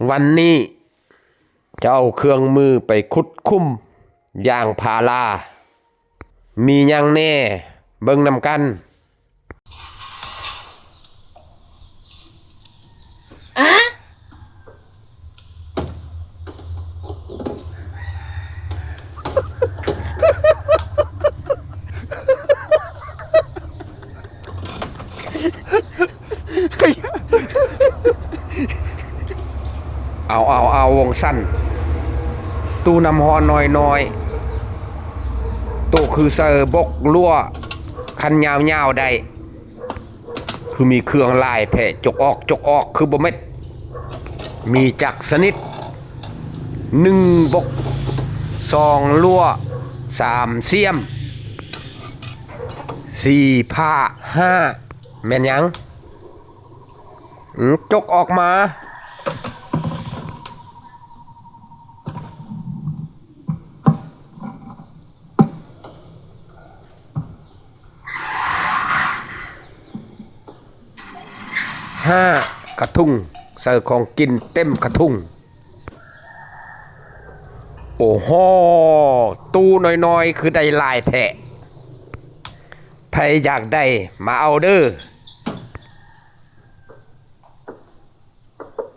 ວັນນີ້ຈະເອົາເຄື່ອງມືໄປຂຸດຂຸມຢາງພາລາ ມີຫຍັງແດ່ ເບິ່ງນຳກັນ. ເອົາ ເອົາ ເອົາ ວົງຊັ້ນ ຕູ້ນ້ຳຮ້ອນນ້ອຍໆ ໂຕຄືໃສ່ບົກລົວ ຄັນຍາວໆ ໄດ້ ຄືມີເຄື່ອງຫຼາຍແທ້ ຈົກອອກ ຈົກອອກ ຄືບໍ່ເມັດ ມີຈັກຊະນິດ ໜຶ່ງບົກ ສອງລົວ ສາມສຽມ ສີ່ພ້າ ຫ້າ ແມ່ນຫຍັງ? ອືມ ຈົກອອກມາ ຫ້າກະທຸງ ໃສ່ຂອງກິນເຕັມກະທຸງ. ໂອ້ໂຫ ຕູ້ນ້ອຍໆ ຄືໄດ້ຫຼາຍແທ້ ໃຜຢາກໄດ້ມາເອົາເດີ້.